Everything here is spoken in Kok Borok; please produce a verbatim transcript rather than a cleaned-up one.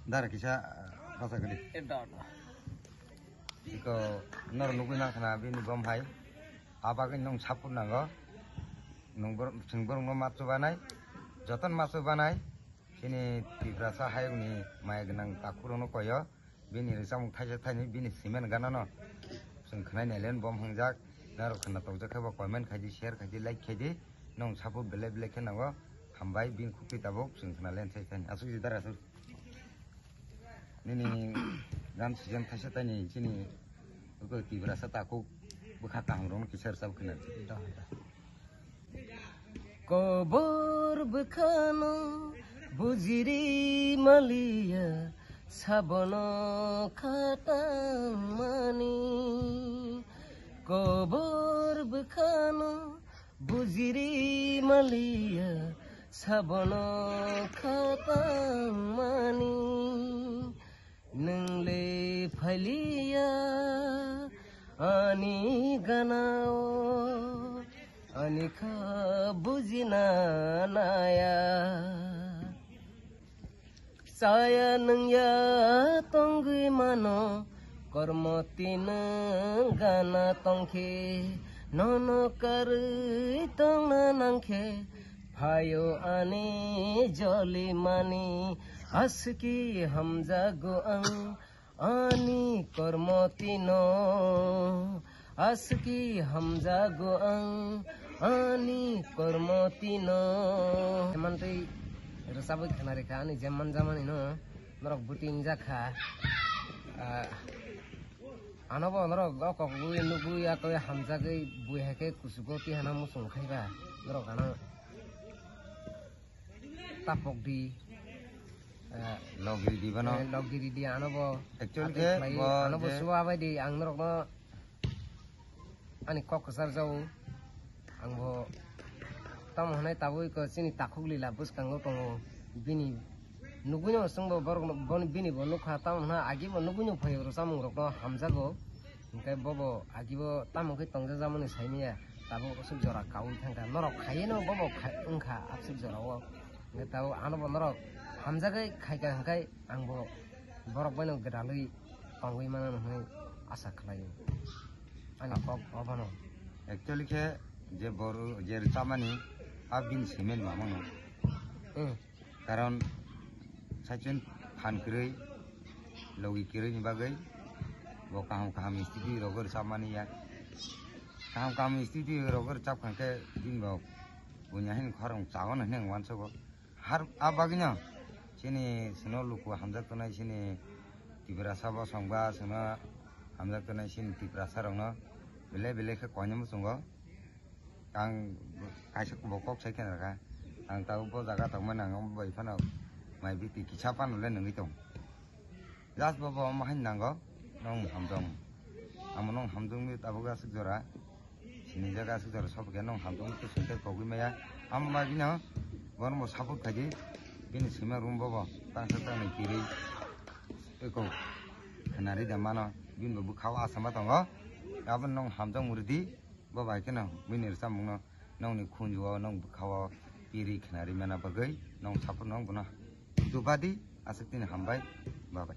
Dara kisa, ah, basa gadi. Iko nor nugui nang khna bini bom hai. Abagin nung sapur nango. Nung bor-, chwng borokno machu banai. Joton machu banai. Chini Tiprasa hayungni maya gwnang takhurokno koyo. Bini rwchapmung thaisa thaini bini cement ganano chwng khwnai nailen bom hwngjak. Norok khwna tokjak khe bo comment khaidi, share khaidi, like khaidi. Nung sapur belai belai khe nango. Hambai bini khukti tabuk chwng khwna len sai thaini. Asuk jidar asuk. Nini gan season thaisa thaini chini uko Tiprasa takhuk bwkha kaham rokno kisa rwchap khwna. Kobor bwkhano bujiri maliya, sabono khatang mani. Kobor bwkhano bujiri maliya, sabono khatang mani. Nung le phailiya ani ganao, ani kha bujina naya. Chaya nung ya tongwi mano, kormo tinung gana tongkhe, nono karwi tongna nangkhe, phaio ani joli mani, aswkhe hamjago ang ani kormo tino, aswkhe hamjago ang ani kormo tino. Mantwi rwchabwi khwnarikha ani je manjamani no, norok bwtwi wngjak kha. Ah, ano bo norok o kokgwi nugwi atwi hamjagwi bui hai khe kuchugo tihana muchung khai ba norok ano tapok di, eh, logiri di bano. Eh, logiri di ano bo. Actually atwi khe khlai bo ano bo je suwa bai di ang norok no ani kok kwchar jago. Ang bo tamo hwnai tabuk iko chini takhuk lila bwskango tongo. Bini nugwino chwngbo borok no, bini bo nukha, tamo hwnai agi bo nugwino phaio rwchamung rokno hamjago. Hwnkhe bobo agi bo tamo khe tongjakjakmani saimanya, tabuk aswk jora kaui thangkha. Norok khaiwi no bobo khai wngkha aswk jorao. Hwnkhe tabuk ano bo norok hamjagwi khaikha hwnkhe ang bo borok baino gwdalwi tongwi mano hwnwi asa khlaio. Ani kok obono. Actually khe je boru je rwchapmani a bini cement mamano. Hmm. Karon saichun phan kwrwi, logi kwrwi ni bagwi bo kaham kaham studio rogo rwchapmani ya. Kaham kaham studio rogo rwchap khankhe bini bo bunya hin khorang chago no hin wansogo. Har a bagwino chini sino luku hamjak tongnai chini Tiprasa bosong ba sino hamjak tongnai chini Tiprasa rokno belai belai khe koinwi muchungo. Ang kaisa bo kok sai khe nang kha. Ang tabuk bo jaga tongmani ang bai phano mai biti kisa phano le nungwi tong. Just bo bo omo haino nango, nong hamjong. Amo nong hamjong ni tabuk aswk jora. Sini jaga aswk jora sob khe nong hamjong ni kusung tei kogwi maya. Amo ma bino bono bo support khaidi. Bini sima room bo bo tangsa tangni kiri. Eko khanari da mano. Bini bo bwkhao asama tongo. Abo nong hamjong muridi. Bo bai kheno bini rwchapmungno nongni khunju-o, nong bwkha-o piri khnari mana bagwi nong support nong bono dubadi, aswk tini hambai, bye bye.